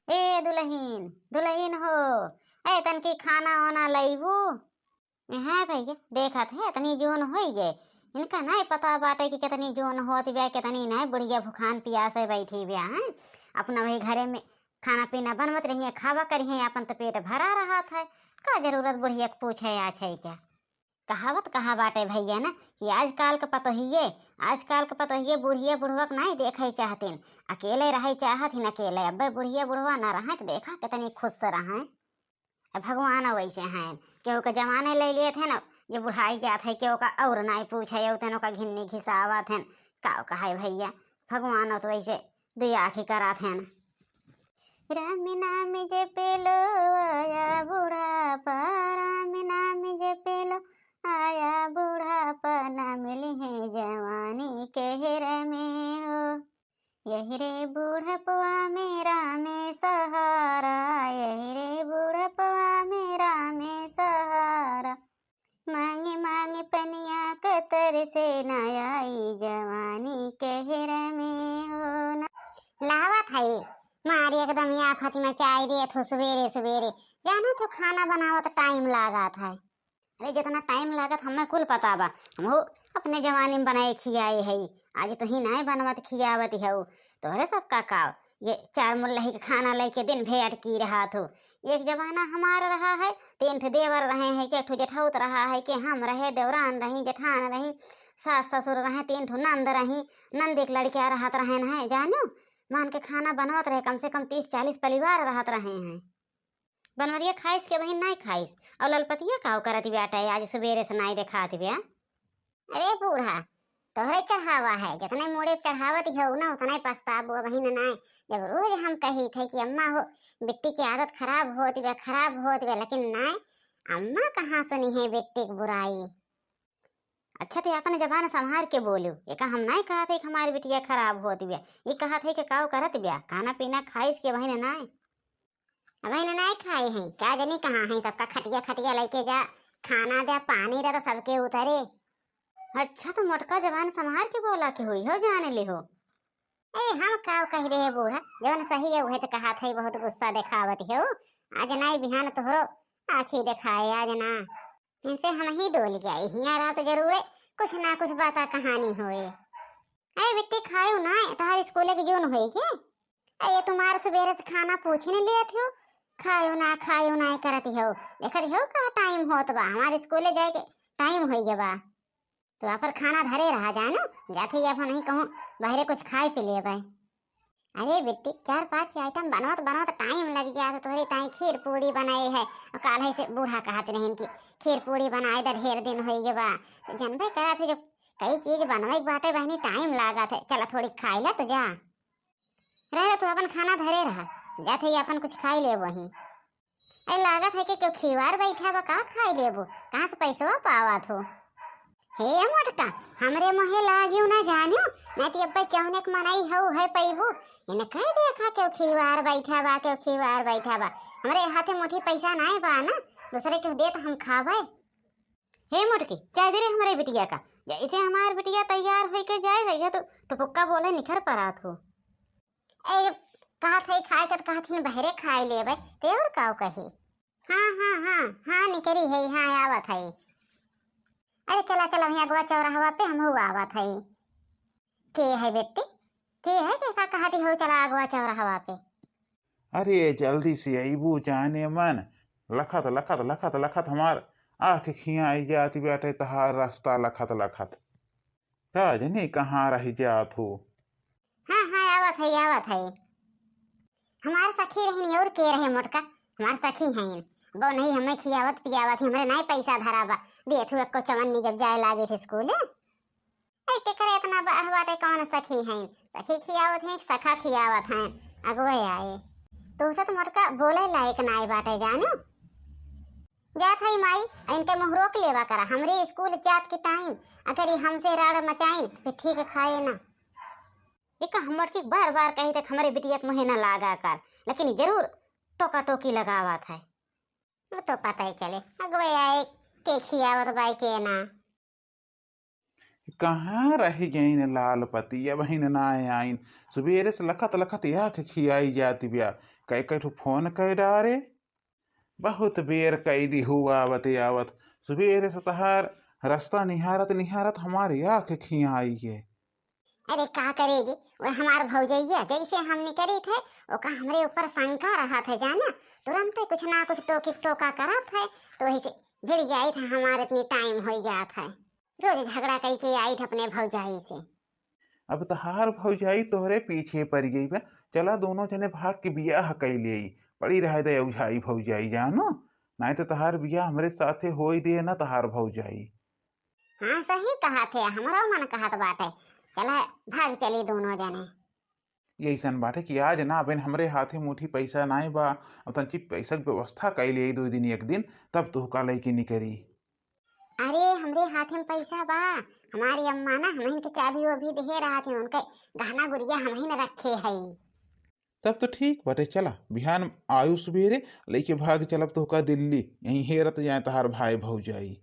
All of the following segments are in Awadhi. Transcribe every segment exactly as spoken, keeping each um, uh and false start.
ए दुलहिन, दुलहिन हो, ए तनकी खाना ओना लइबू? ए हाँ भइया, देखत है इतनी जून होइ गए, इनका नाहीं पता बाटे कि कितनी जून होत बिया, कितनी नाहीं। बुढ़िया भुखान पियासे बैठी बिया हैं, अपना वही घरे में खाना पीना बनवत रहिए, खावा करिए, अपन तो पेट भरा रहत है। का जरूरत बुढ़िया के पूछे आछे क्या? कहावत कहा बाटे भइया ना कि आजकल के पतोहिए, आजकल के पतोहिए बुढ़िया बुढ़वा के नाहीं देखे चाहतिन, अकेले रहे चाहत हिन अकेले। अब्बे बुढ़िया बुढ़वा ना रहे तो देखा कितनी खुश से रहे। अब भगवान वैसे हैं, केहू के जवाने ले लेत है ना, जे बुढ़ाई जात है, केहू का और नाहीं पूछे, और तेनो का घिन्नी घिसावत हैं। का कहे भइया, भगवान तो वैसे दुई आँखी करत हैं। राम नाम जपेलो आया बुढ़ापा, राम नाम जपेलो आया बुढ़ापा, ना मिली है जवानी के हेर में हो। यही रे बुढ़पवा में राम सहारा, यही रे बुढ़पवा में राम सहारा। मांगे मांगे पनिया कतर से ना आई जवानी के हेर में हो ना। लावत है मारी एकदम या फतिमा चाय देत हो सुबेरे सुबेरे। जाना तो खाना बनावत टाइम लागत है। अरे, जितना टाइम लागत हमें कुल पता बा, हमहू अपने जवानी में बनाए खियाए हई। आज तुही नाय बनवत खियावत हऊ, तोहरे सबका काव। ये चार मुल्लही के खाना लेके दिन भर अटकी रहत हो। एक जमाना हमार रहा है, तीन ठो देवर रहे हैं, एक ठो जेठौत रहा है, के हम रहे, देवरान रही, जेठान रही, सास ससुर रहे, तीन ठो नंद रही, नंद एक लड़किया रहत रहे हैं, जानू, मान के खाना बनवत रहे, कम से कम तीस चालीस परिवार रहत रहे हैं। बनवरिया खाइस के बहिन नाय खाइस, और ललपतिया काव करत बाटे, आज सुबेरे से नाय देखात बा। अरे बूढ़ा, तोहरे चढ़ावा है, जितने मूड़े पे चढ़ावत हो ना, उतने पछताबो बहिन नाय। जब रोज हम कही थे कि अम्मा हो, बिट्टी की आदत खराब होत बा, खराब होत बा, लेकिन नाय, अम्मा कहाँ सुनी है बिट्टी की बुराई। अच्छा, ते अपन जबान संभार के बोलू, एका हम नाय कहत है कि हमारी बिटिया खराब होत बा, ये कहत है कि काव करत बा, खाना पीना खाइस के बहिन नाय। अबहिन नाय खाए हैं, का जनी कहाँ हैं, सबका खटिया खटिया लेके जा, खाना दे, पानी दे, तो सबके उतरे। अच्छा, तो मोटका जबान संभार के बोला के हुई हो, जाने ले हो। ए, हम का कह रहे बूढ़ा, जवन सही है उहे तो कहा था, बहुत गुस्सा दिखावत हो। आज नाय बिहान तोहरो आँखी दिखाए, आज ना। इनसे हम ही डोल जाए, हियाँ रात जरूरे कुछ ना कुछ बाता कहानी होए। ए बिट्टी, खायो ना, तहार स्कूल के जून होई के? ए, ये तुम्हार सुबेरे से खाना पूछ नहीं लेत हो, खायो ना, खायो ना करत हो। देखत हो का टाइम होत बा, हमार स्कूले जाए के टाइम होई गवा। तो आप खाना धरे रहा जानो, जाते ही अपन नहीं कहूँ बाहरे कुछ खाए पी लेबे। अरे बिट्टी, चार पाँच आइटम बनवत बनवत टाइम लग गया, तो तोहरे ताई खीर पूड़ी बनाए है। और काल्हे से बूढ़ा कहत रहिन कि खीर पूड़ी बनाए द, ढेर दिन होई गवा। तो जनबे करत है, जब कई चीज बनवे के बाटे बहिनी, टाइम लागत है। चला थोड़ी खाई ला तो जा। रह रे, तू अपन खाना धरे रहा, जात है अपन कुछ खाई ले वहीं। ए, लागत है कि केहू खिवार बैठा बा, का खाई लेबू, कहाँ से पैसवा पावत हो? हे मोटका, हमरे मुँहे लागियो ना जानियो, नहीं तो अब्बे चौने के मनई हऊ है पैबू। इनके देखा केहू खिवार बैठा बा, केहू खिवार बैठा बा। हमरे हाथे मुट्ठी पैसा नाय बा ना, दूसरे केहू देत हम खावे। हे मोटकी, चाय दे रे हमरे बिटिया का। जैसे हमार बिटिया तैयार होई के जाए, जइया तो टुपुक्का बोले निखर परात हो। ए, कहत है खाए के, तो कहत हिन बहरे खाए लेबे, ते और काव कही? हाँ, हाँ, हाँ, हाँ, निकरी है, हाँ, आवत है। अरे चला, चला, वहीं अगवा चौराहवा पे हमहू आवत है। के है बेटी? के है, के का कहती हो, चला अगवा चौराहवा पे। अरे, जल्दी से अइबू जाने मन, लखत, लखत, लखत, लखत हमार आँख खियाई जात बाटे तहार रास्ता लखत, लखत। का जनी कहाँ रहि जात हो? हाँ, हाँ, आवत है, आवत है। हमार सखी रहिन और के रहे मोटका, हमार सखी हैं। वो नहीं हमें खियावत पियावत ही, हमरे नाय पैसा धरा बा। देत हूँ एक्को चवन्नी जब जाए लागे थे स्कूल। ए, केकरे इतना बाढ़ बाटे, कौन सखी हैं? सखी खियावत हैं, सखा खियावत हैं। अगवे आए। तू से तो मोटका बोले लायक नाय बाटे, जानू। जात है माई, इनके मुँह रोक लेवा करा। हमरे स्कूल जात के टाइम अगर ये हमसे राड़ मचाइन, तो फिर ठीक खाए ना। ये का हम मोटकी बार बार कही तक हमरे बिटिया के मुँहे ना लागा कर, लेकिन जरूर टोका टोकी लगावत है। वो तो पता ही चले, अगवे आए के खियावत बाई के ना। कहाँ रहि गइन लालपति, अबहिन नाय आइन। सुबेरे से लखत लखत आँख खियाई जात बिया। कई कई ठो फोन कइ डारे। बहुत बेर कइ दिहू आवत आवत, सुबेरे से तहार रस्ता निहारत निहारत हमार आँख खियाई है। अरे का करे जी, वो हमार भौजैया जैसे हम निकरी थे, ओका हमरे ऊपर शंका रहत है जाना, तुरंते कुछ ना कुछ टोकी टोका करत है, तो वही से भिड़ जाइत है, हमार इतनी टाइम हो जात है। रोज झगड़ा कई के आइत अपने भौजाई से। अब तहार भौजाई तोहरे पीछे पड़ गई बा। चला दोनों जने भाग के बियाह कई लेई। पड़ी रहे दे औझाई भौजाई जानो, नाहीं तो तहार बियाह हमरे साथे होई दे ना तहार भौजाई। हाँ सही कहत है, हमरो मन कहत बाटे। चला भाग चली दोनों जने। यैसन बाटे कि आज ना अबेन हमरे हाथे मुट्ठी पैसा नाई बा, अब तंची पैसा के व्यवस्था कई लेई दो दिन एक दिन, तब तोहका लइके निकरी। अरे हमरे हाथे में पैसा बा, हमारी अम्मा ना हमहिन के चाबी वो भी देहे रहत है, उनके गहना गुरिया हमहिन रखे है। तब तो ठीक बाटे, चला बिहान आयु सुबेरे लइके भाग चलब तोहका दिल्ली, यहीं हेरत जाए तहार भाई भौजाई।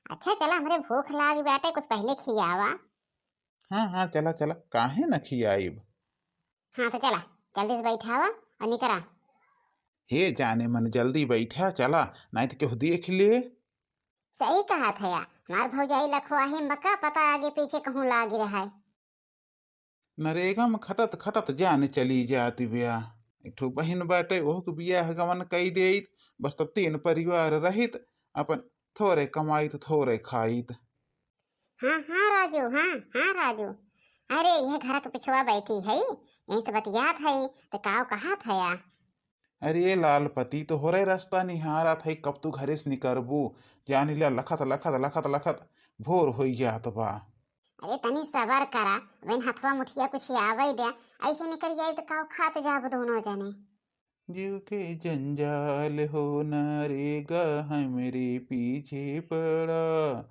अच्छा चला, हमरे भूख लाग बाटे, कुछ पहले खियावा। हाँ हाँ चला चला, काहे न खियाइब। हाँ तो चला, जल्दी से बैठावा और निकरा। हे जाने मन, जल्दी बैठा चला, नाहीं तो केहू देख ले। सही कहत है, हमार भौजाई लखवाही में बका पता आगे पीछे कहूँ लागी रहा है। नरेगा में खटत खटत जान चली जात बिया। एक ठो बहिन बाटे, ओहू के बियाह गवन कई देइत, बस तब तीन परिवार रहित, अपन थोरे कमाइत थोरे खाइत। हाँ हाँ राजू, हाँ हाँ राजू, अरे यह घर के पिछवा बैठी है, यहीं से बतियात है, तो काव कहत है या? अरे लालपति, तोहरे रस्ता निहारत है, कब तू घरे से निकरबू? जानी ला लखत लखत लखत लखत भोर होई जात बा। अरे तनी सबर करा, वेन हथवा मुठिया कुछ आवे दे, ऐसे निकल जाए तो काव खात जाब दोनों जने। जीव के जंजाल हो नरेगा हमरे पीछे पड़ा,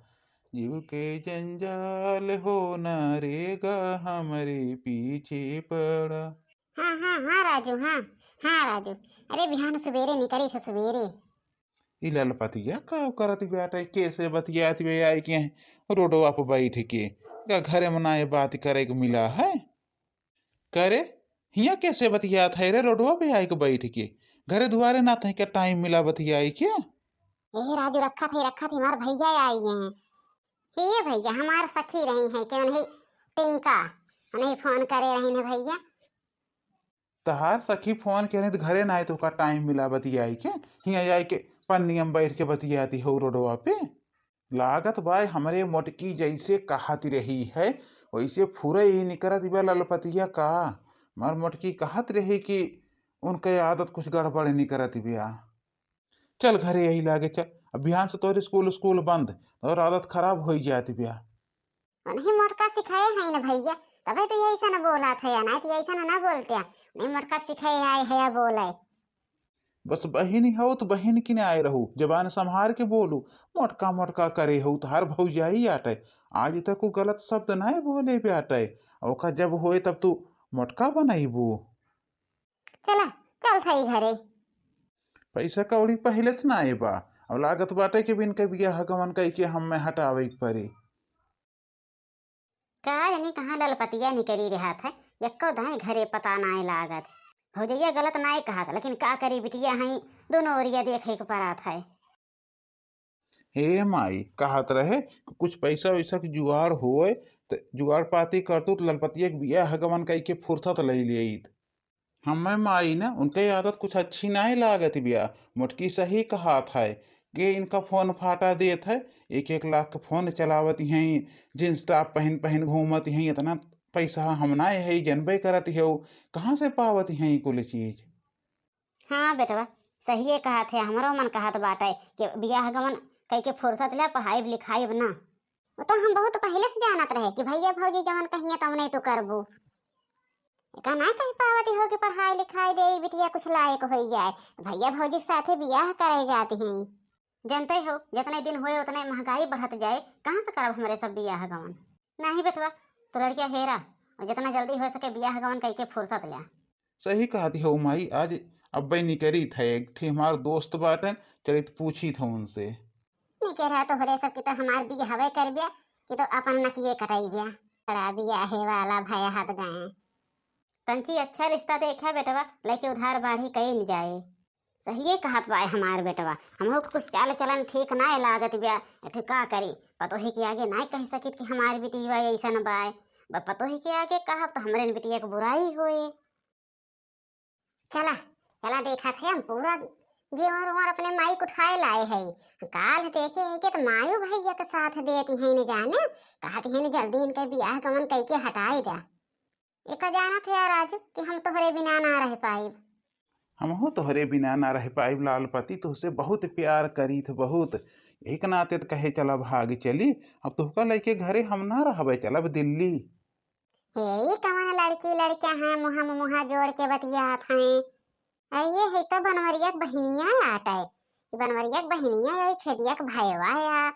जीव के जंजाल हो नरेगा हमरे पीछे पड़ा। हाँ हाँ हाँ राजू, हाँ हाँ राजू, अरे बिहान सुबेरे निकरी थे सुबेरे। ई ललपतिया का करत बाटे, कैसे बतियात बे आई के रोडवा पर बैठ के? का घरे में ना ये बात करे के मिला है? करे, हियाँ कैसे बतियात है रे, रोडवा पे आइके बैठ के? घरे दुआरे ना तही के टाइम मिला बतियाई के? ए राजू, रखा थे, रखा थे, हमार भैया आई हैं। हे भैया, हमार सखी रही हैं, कौन है? टिंका, उन्हें फोन करे रही ने भैया। तहार सखी फोन के नहीं तो घरे ना आए तो का टाइम मिला बतियाई के? हियाँ आई के पन्नियम बैठ के बतियाती हो रोडवा पे। लागत बा हमरे मोटकी जैसे कहत रही है, वैसे फुरे ही निकरत बा ललपतिया का। हमार मोटकी कहत रही कि उनके आदत कुछ गड़बड़ निकरत बा। चल घरे यही लागे चल, अब बिहान से तोर स्कूल, स्कूल बंद, और आदत खराब होई जात बा। उन्हीं मोटका सिखाए हैं ना भैया, तबे तो यही से ना बोला था या नहीं तो यही से ना, ना बोलते हैं। उन्हीं मोटका सिखाए आए है या बोले। बस बहिन हौ तो बहिन किने आए रहू, जबान संभार के बोलू। मोटका मोटका करे हौ, तहार भौजाई आटे, आज तक वो गलत शब्द नाय बोले बाटे। ओका जब होए तब तू मोटका बनैबू। चला, चल थई घरे। पैसा कौड़ी पहिले से नाय बा, और लागत बाटे कि बिन के बियाह गवन कई के हमें हटावे के पड़ी। का जानी कहाँ ललपतिया निकरी रहत है, यक्को दाईं घरे पता नाय लागत। भौजैया गलत नाय कहत, लेकिन का करी बिटिया हई, दोनों ओरिया देखे के पड़त है। हे माई, कहत रहे कि कुछ पैसा वैसा के जुगाड़ होए, त जुगाड़ पाती करतू त ललपतिया के बियाह गवन कई के फुर्सत लई लेइत। हम्मे माई न, उनके आदत कुछ अच्छी नाय लागत बिया। मोटकी सही कहत है, के इनका फोन फाटा देत है, एक एक लाख के फोन चलावत हैं, जींस टॉप पहन पहन घूमत हैं, इतना पैसा हम नाय है, जनबे करत हो, कहाँ से पावत हैं कुल चीज? हाँ बेटवा, सहिए कहत है, हमरो मन कहत बाटे कि बियाह गवन कई के फुर्सत ले, पढ़ाई लिखाई ना। वो तो हम बहुत पहले से जानत रहे कि भैया भौजी जवन कहिए तवने तो करबू। एका ना कह पावत हो कि पढ़ाई लिखाई दे, बिटिया कुछ लायक होई जाए, तो भैया भौजी के साथे बियाह करे जाती हैं। जनते हो, जितने दिन होए उतने महंगाई बढ़त जाए, कहाँ से करब हमरे सब बियाह गवन? नहीं बेटवा, तो लड़किया हेरा, और जितना जल्दी हो सके बियाह गवन कई के फुर्सत ल्या। सही कहत हो माई, आज अब्बे निकरी थे, एक ठे हमार दोस्त बाटन, चलित पूछी थे उनसे। निकरा तोहरे सब की तो हमार बियाहवे करबिया कि तो अपन नकिए कटैबिया। बड़ा बियाहे वाला भया हाथ गए। तनकी अच्छा रिश्ता देखे बेटवा, लइके उधार बाढ़ी कइल जाए। सहिए कहत बाए हमार बेटवा, हमहू के कुछ चाल चलन ठीक नाय लागत बिया। एक ठे का करी, पतोही के आगे नाय कह सकित कि हमार बिटिया अइसन बाए। ब-, पतोही के आगे कहब त हमरे न बिटिया के बुराई होए। चला, चला देखत है हम पूरा जेवर उवर अपने माई के उठाए लाए है। काल देखे है कि त मायू भइया के साथ देती है न जाने, कहती है न जल्दी इनके बियाह गमन कइके हटाई द्या। एका जानत है यार राजू कि हम तोहरे बिना ना रह पाइब। हमहू तोहरे बिना ना रह पाइब लालपति, तोहसे बहुत प्यार करीत बहुत। एक नाते त कहे चला भाग चली, अब तोहका लइके घरे हम ना रहबे, चलब दिल्ली। हे, ई कवन लड़की लड़का हैं मुँह में मुँह जोड़ के बतियात हैं? अरे ये है तो बनवरिया के बहिनिया लाटे। ई बनवरिया के बहिनिया या छेदिया के भयवा या।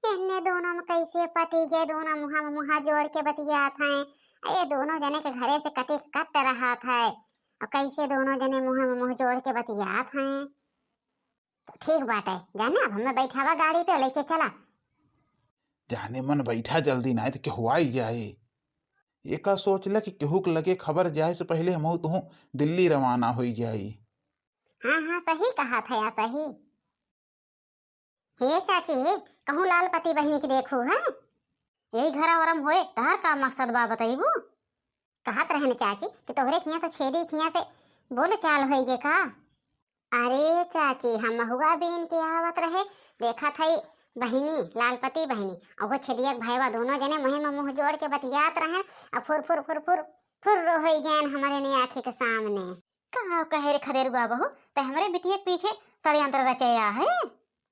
एन्ने दोनों में कैसे पटी गए, दोनों मुँह में मुँह जोड़ के बतियात हैं। ये दोनों जने के घरे से कटे कट रहत है। और कैसे दोनों जने मुँह में मुँह जोड़ के बतियात हैं। तो ठीक बाटे, जाने अब हमें बैठावा गाड़ी पे लइके चला। जाने मन बैठा जल्दी, नाय त केहू आई जाए। एका सोचला कि केहू के लगे खबर जाए से पहिले हमहू तुहू दिल्ली रवाना होई जाई। हाँ, हाँ, सही कहत है या सही। हे चाची, कहूँ लालपति बहिनी के देखू है? यही घरा वरम होए, तहार का मकसद बा बतइबू? कहत रहन चाची कि तोहरे खिया से छेदी खिया से बोल चाल होई गे का? अरे चाची, हम महुआ बीन के आवत रहे, देखत हई बहिनी, लालपति बहिनी, और वो छेदिया के भयवा दोनों जने मुँह में मुँह जोड़ के बतियात रहन, और फुर फुर फुर फुर फुर होई गएन हमरे ने आँखी के सामने। का कहे रे खदेरुआ बहू, ते हमरे बिटिया के पीछे षड्यंत्र रचया है?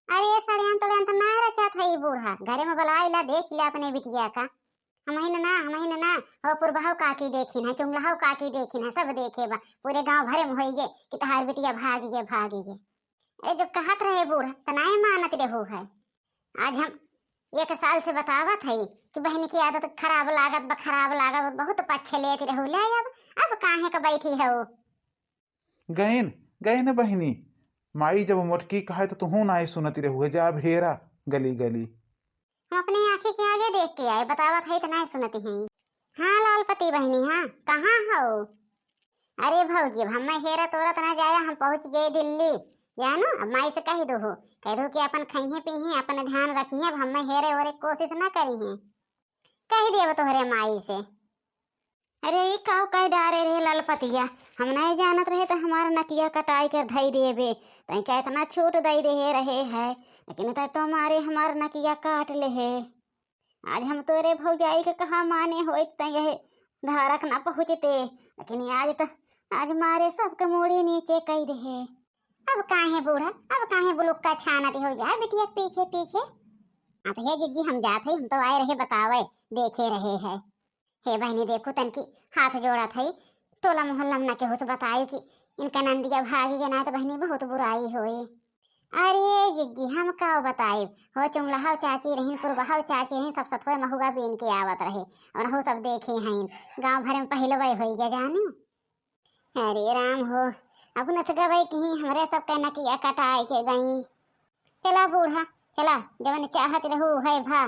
अरे षड्यंत्र उड्यंत्र ना रचत है ई बूढ़ा, घरे में बुलाई ला, देख ले अपने बिटिया का। हमहिन ना, हमहिन ना, हो पुरबहव काकी देखिन है, चुंगलहव काकी देखिन है, सब देखे बा, पूरे गांव भरे में होई गे कि तहार बिटिया भागी गे, भागी गे। अरे जब कहत रहे बूढ़ा, त नाय मानत रहू है। आज हम एक साल से बतावत है कि बहिनी की आदत खराब लागत बा, खराब लागत बा, बहुत पक्ष लेत रहू। ले अब, अब काहे का बैठी है वो? गइन, गइन बहिनी, माई जब मोटकी कहे त तुहू नाय सुनती रहू है, जा अब हेरा गली गली। हम अपने आँखी के आगे देख के आए, बतावत है त नाय सुनती हैं। हाँ लालपति बहिनी, हाँ, कहाँ हो? अरे भौजी, अब हमें हेरा तोरत ना जाया, हम पहुँच गए दिल्ली। जानू, अब माई से कह दो हो, कह दो कि अपन खइहे पीहे, अपन ध्यान रखिहे, अब हमें हेरे ओरे कोशिश ना करिहे। कह देब तोहरे माई से। अरे ई काव कह डारे रे ललपतिया, हम नहीं जानत रहे त हमार नकिया कटाई कर धई देबे। तई का इतना छूट दई दे रहे है, लेकिन तई तो मारे हमार नकिया काट ले है। आज हम तोरे भौजाई के कहा माने होइत त यह धारक ना पहुँचते, लेकिन आज त, आज मारे सबके मूड़ी नीचे कई दे। अब काहे बूढ़ा, अब काहे बुलुक्का छानत हो जा बिटिया के पीछे पीछे? अब हे जिज्जी हम जात है, हम तो आए रहे बतावे, देखे रहे है। हे बहिनी देखू तनकी हाथ जोड़त है, टोला मोहल्ला में ना केहू से बतायु कि इनका नंदिया भागी के, ना तो बहिनी बहुत बुराई होई। अरे जिज्जी, हम का बताइब हो, चुंगलहाव चाची रहीन, पुरबहाव चाची रहीन, सब सथवे महुआ बीन के आवत रहे, और हो सब देखे हैं, गांव भर में पहलवे होई गया जानू। अरे राम हो, अब नथ गवई कहीं हमरे सब के नकिया कटाए के गई। चला बूढ़ा, चला, जवन चाहत रहू है भा,